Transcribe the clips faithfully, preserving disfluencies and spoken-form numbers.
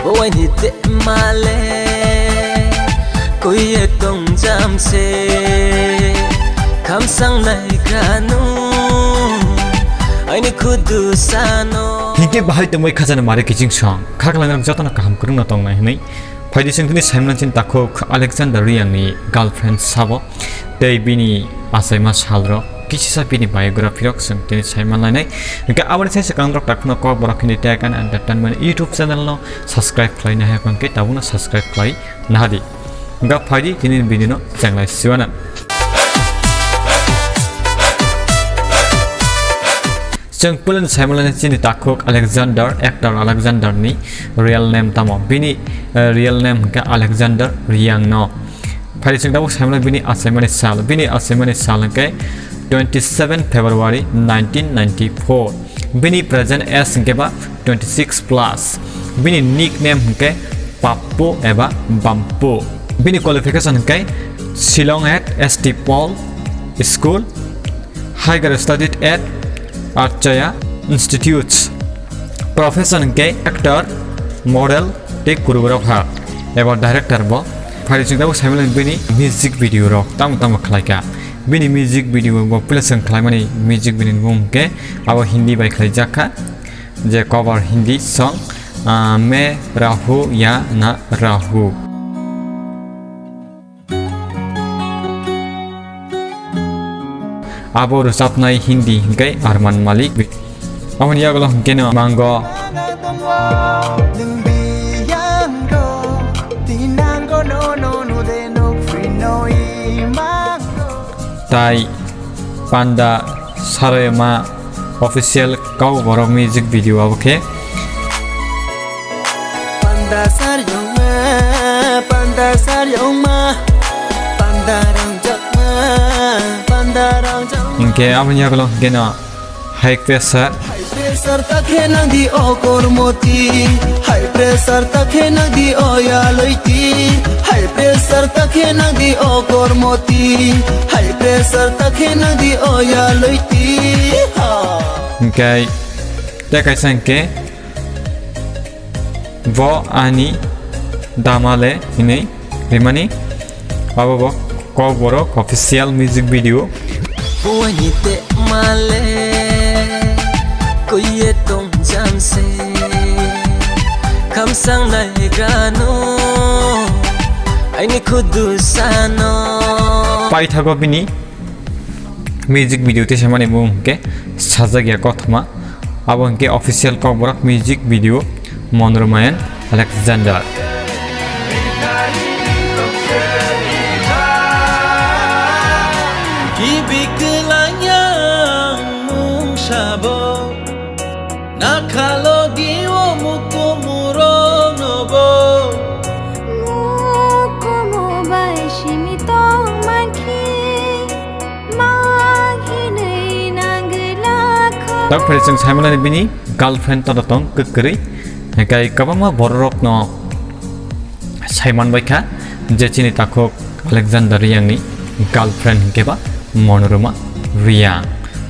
Owaini te male kuye tong jamse khamsang nai kanu aini khudu sano. Hingke bahai tongbai khajana mare kiching song khaklang jotono kaham kwrwngno tongnai hinwi. Phaidi chwng tini Simon Chin takhuk Alexander Riang ni girlfriend sabo tei bini achaima salrok kisisa bini biography rok chwng tini saiman lainai. Hingke aboni sai swkang rok takhukno kok borok hini Tech and Entertainment YouTube channel no subscribe khlai nahai hwnkhe tabukno subscribe khlai nahadi. Hingke phaidi tini video no chenglai siwana. Chwng puilani saimanlani chini takhuk Alexander, actor Alexander ni real name tamo? Bini, eh, real name hwnkhe Alexander Riang no. Phaidi chwng tabuk saimanlai bini achaimani sal. Bini achaimani sal hwnkhe twenty seven February nineteen ninety four. Bini present age hwnkhe ba twenty six plus. Bini nickname hwnkhe Pappu eba Bampu. Bini qualification hwnkhe Shillong at S T Paul School. Higher studied at Archaya Institutes. Profession hwnkhe actor, model tei choreographer eba director bo. Phaidi chwng tabuk saimanlai bini music video rok tamo tamo khlaikha. Bini music video bo puila chwng khlaimani music video ni mung hwnkhe abo Hindi bai khlaijakha, je cover Hindi song, ah, Main Rahon Ya Na Rahon. Abo rwchapnai Hindi hwnkhe Arman Malik. Aboni yagulo hwnkhe no mango. Tai Panda Sarema official kok borok music video abo khe. Panda saryongma, panda saryongma, panda rangjakma, panda rangjakma. Hingke aboni yagulo hwnkhe no high pressure. High pressure ta khe nang di o kormoti, high pressure ta khe nang di o yaloiti, high pressure ta khe nang di o kormoti, high pressure ta khe nang di o yaloiti. Ha. Hingke tei kaisa hingke bo ani damale hinui rimani abo bo kokborok official music video. Buaini te male kuye tong jamse khamsang nai gano aini khudu sano. Paithago bini music video tisamani mung hwnkhe Sajak Ya Kothoma. Abo hwnkhe official kokborok music video Monorama and Alexander. Gibi kwlangya ang mung sabo, nakhalo di o mukumuro nobo. Mukumu bai simi tong mankhi. Tabuk phai chwng saimanani bini girlfriend tongtong kwkrwi, hingkai kwbangma bororokno saiman baikha je chini takhuk Alexander Riangni girlfriend hwnkhe ba Monorama Riang.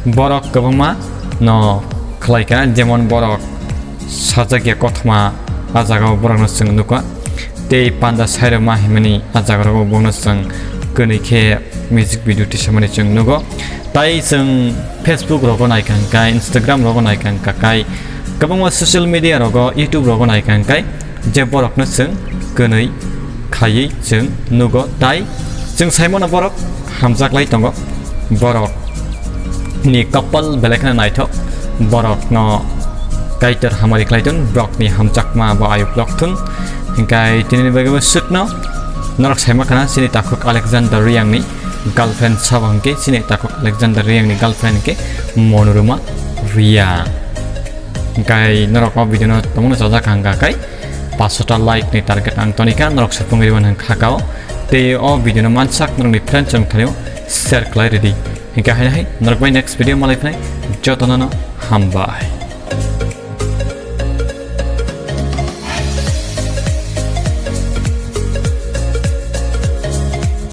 Borok kwbangma no khlaikha, jemon borok Sajak Ya Kothoma, ah jagao borokno chwng nukha. Tei Panda Sairoma himani ah jagarogo bono chwng kwnwi khe music video tisamani chwng nugo. Tai chwng Facebook rogo naikha hwnkhe, Instagram rogo naikha hwnkhe, kwbangma social media rogo, YouTube rogo naikha hwnkhe, je borokno chwng kwnwi khaiwi chwng nugo. Tai chwng saimano borok hamjaklai tongo. Borok ni couple belai kheno naithok, borokno Kaitor hamari khlai thun, borokni hamjakma bo ayuk lok thun. Hingkai tinini bagwi bo sutno norok saima khana chini takhuk Alexander Riangni girlfriend sabo hwnkhe, chini takhuk Alexander Riangni girlfriend hwnkhe Monorama Riang. Hingkai norok o video no tongmano chajak hangka kai paanch sota like ni target ang tonikha, norok supungwi rwmani hwnkha kao. Tei o video no mansak norokni friend chong thanio share khlai rwdi. Hingke haino hai norok bai next video malai phinai, jotono no hambai.